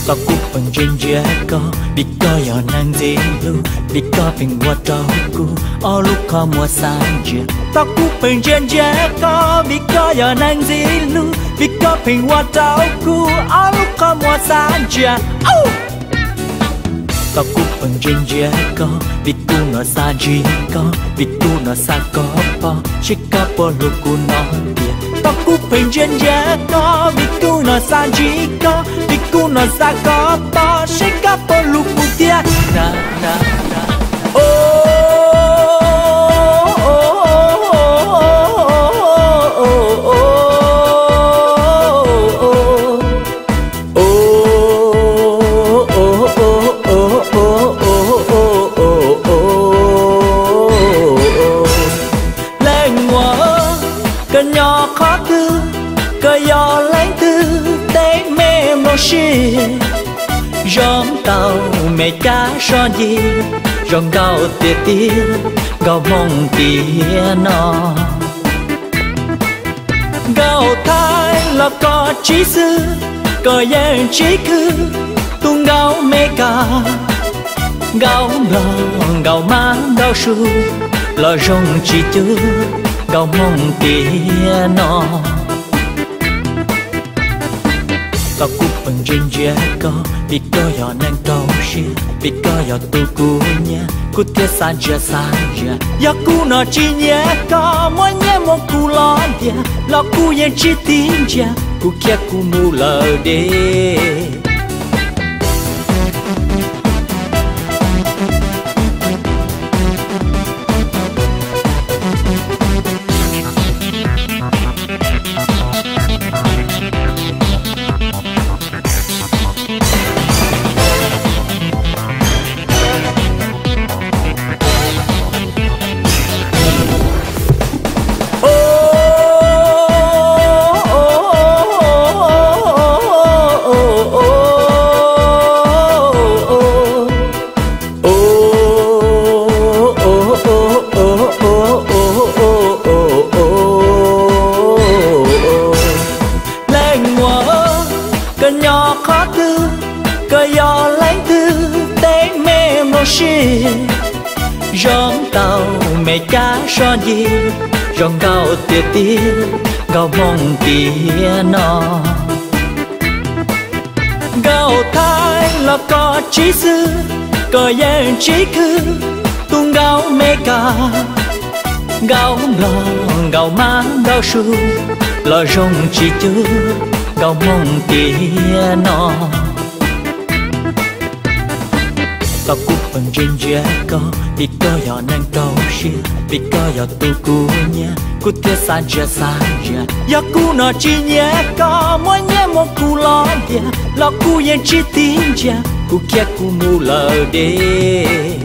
Koj kuj pheej ntsia ntsia koj, vim koj yog neeg ntxim hlub, vim koj pheej ua rau kuv ob lub qhov muag xav ntsia. Koj kuj pheej ntsia ntsia koj, vim koj yog neeg ntxim hlub, vim koj pheej ua rau kuv ob lub qhov muag xav ntsia. Koj kuj pheej ntsia ntsia koj, vim kuv no xav ntsib koj, vim kuv no xav koj pom, seb koj puas hlub kuv no tiag. Koj kuj pheej ntsia ntsia koj, vim kuv no xav ntsib koj, vim kuv no xav koj pom, seb koj puas hlub kuv tiag. Leej muam, koj nyob qhov twg, koj yog leej twg, teb me mloog sib. Zoo tau me cab soj ncig, zoo nkauj tiag tiag, nkauj Hmoob tiag no. Nkauj Thaib los koj tsis xwm, koj yeej tsis khwv, tus nkauj Meskas, nkauj Nplog, nkauj Mab, nkauj Suav, los zoo tsis cuag nkauj Hmoob tiag no. Koj kuj pheej ntsia ntsia koj, vim koj yog neeg rau siab, vim koj yog tus kuv nyiam, kuv thiaj xav ntsia xav ntsia. Yog kuv no tsis nyiam koj, muab nyiaj muab kub los ntiag, los kuv yeej tsis tig ntsia, kuv khiav kuv mus lawm deb. Leej muam, koj nyob qhov twg, koj yog leej twg, teb me mloog sib. Zoo tau me cab soj ncig, zoo nkauj tiag tiag, nkauj Hmoob tiag no. Nkauj Thaib los koj tsis xwm, koj yeej tsis khwv, tus nkauj Meskas, nkauj Nplog, nkauj Mab, nkauj Suav, los zoo tsis cuag nkauj Hmoob tiag no. Koj kuj pheej ntsia ntsia koj, vim koj yog neeg rau siab, vim koj yog tus kuv nyiam, kuv thiaj xav ntsia xav ntsia. Yog kuv no tsis nyiam koj, muab nyiaj muab kub los ntiag, los kuv yeej tsis tig ntsia, kuv khiav kuv mus lawm deb.